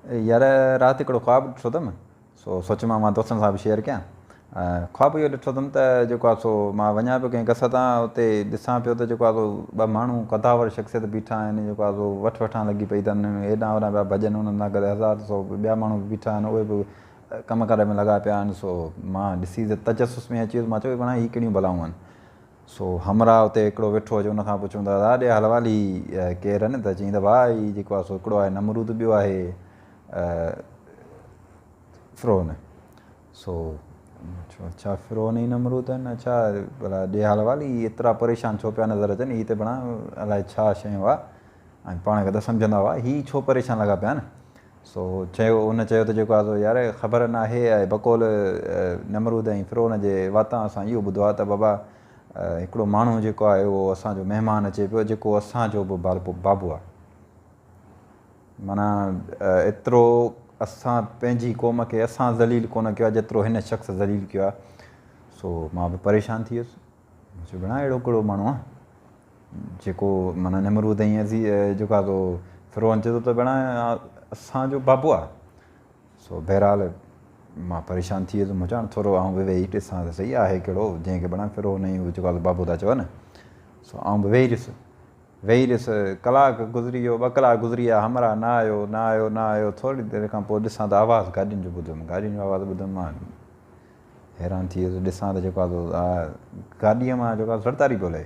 يار رات هڪڙو خواب ڏٺو اٿم، سو سوچيم مان دوستن سان به شيئر ڪيان. خواب اهو ڏٺو اٿم ته جيڪو آهي سو مان وڃان پيو ڪنهن گس تان، اتي ڏسان پيو ته جيڪو آهي سو ٻه ماڻهو قداور شخصيت بيٺا آهن، جيڪو آهي سو وٺ وٺان لڳي پئي اٿن، هيڏانهن هوڏانهن پيا ڀڄن، انهن سان گڏ هزار سو ٻيا ماڻهو به بيٺا آهن، اهي به ڪم ڪار ۾ لڳا پيا آهن. سو مان ڏسي ته تجسس ۾ اچي ويس، مان چيو ڀلا هي ڪهڙيون بلائون آهن. سو همراهه اتي هڪڙو ويٺو هجي، ان کان پڇيم ته دادا ڏي حال احوال، هي ڪير آهن؟ ته چيائين ته ڀاء هي جيڪو آهي سو هڪڙو آهي نمرود، ٻيو آهي فرعون. سو چيو اڇا فرعون ئي نمرود آهن، اڇا ڀلا ڏي حال احوال، هي ايترا پريشان ڇو پيا نظر اچن، هي ته بڻا الائي ڇا شيون هئا ۽ پاڻ کي ته سمجهندا هئا، هي ڇو پريشان لڳا پيا آهن؟ سو چيو ان چيو ته جيڪو آهي سو يار خبر ناهي ۽ بقول نمرود ۽ فرعون جي واتان اسان اهو ٻڌو آهي ته بابا هڪڙو ماڻهو جيڪو آهي اهو اسان جو مهمان اچي پيو جيڪو اسان جو به بابو آهي. معنيٰ ايترو اسان پنهنجي قوم کي اسان ذليل ڪونه ڪيو آهي جيترو هن شخص ذليل ڪيو آهي. سو مان به پريشان ٿي ويس. مون چيو ڀيڻا اهڙو ڪهڙو ماڻهو آهي جيڪو معنيٰ نمرود ۽ عزي جيڪو آهي سو فرعون چئي ٿو ته ڀيڻا اسان جو بابو آهي. سو بهرحال مان پريشان ٿي ويس. مون چيو هاڻي ٿورو آئون به ويهي ڏسان ته سهي آهي ڪهڙو جنهن کي ڀيڻا فرعون ۽ جيڪو آهي بابو ٿا چون. سو آئون به ويهي رهيس. ويهي رهيس. ڪلاڪ گذري ويو، ٻه ڪلاڪ گذري ويا، همراهه نه آيو، نه آيو، نه آيو. ٿوري دير کان پوء ڏسان ته آواز گاڏين جو ٻڌم. گاڏين جو آواز ٻڌم، مان حيران ٿي ويس. ڏسان ته جيڪو آهي سو گاڏيء مان جيڪو آهي زرداري پيو لهي.